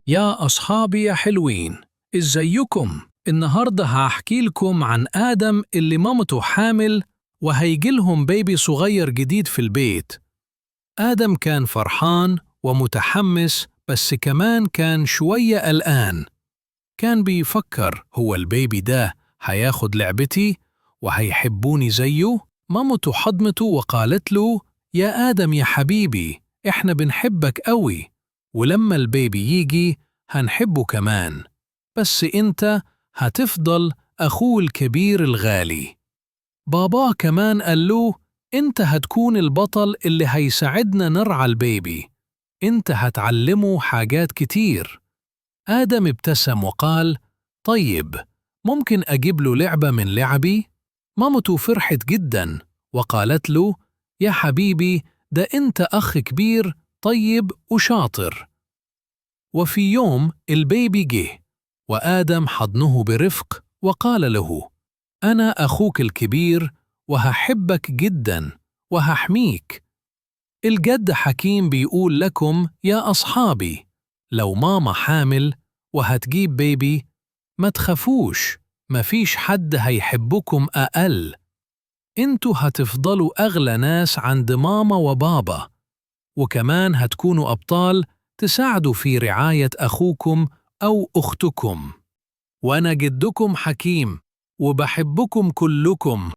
يا أصحابي يا حلوين، إزيكم؟ النهاردة هحكي لكم عن آدم اللي مامته حامل وهيجيلهم بيبي صغير جديد في البيت. آدم كان فرحان ومتحمس، بس كمان كان شوية قلقان. كان بيفكر، هو البيبي ده هياخد لعبتي وهيحبوني زيه؟ مامته حضنته وقالت له: يا آدم يا حبيبي، إحنا بنحبك قوي، ولما البيبي يجي هنحبه كمان، بس إنت هتفضل أخوه الكبير الغالي. باباه كمان قال له: إنت هتكون البطل اللي هيساعدنا نرعى البيبي، إنت هتعلمه حاجات كتير. آدم ابتسم وقال: طيب، ممكن أجيب له لعبة من لعبي؟ مامته فرحت جدا وقالت له: يا حبيبي، ده أنت أخ كبير طيب وشاطر. وفي يوم البيبي جه، وآدم حضنه برفق وقال له: أنا أخوك الكبير وهحبك جدا وهحميك. الجد حكيم بيقول لكم يا أصحابي، لو ماما حامل وهتجيب بيبي، ما تخافوش، مفيش حد هيحبكم أقل. انتوا هتفضلوا أغلى ناس عند ماما وبابا، وكمان هتكونوا أبطال تساعدوا في رعاية أخوكم أو أختكم. وأنا جدكم حكيم وبحبكم كلكم.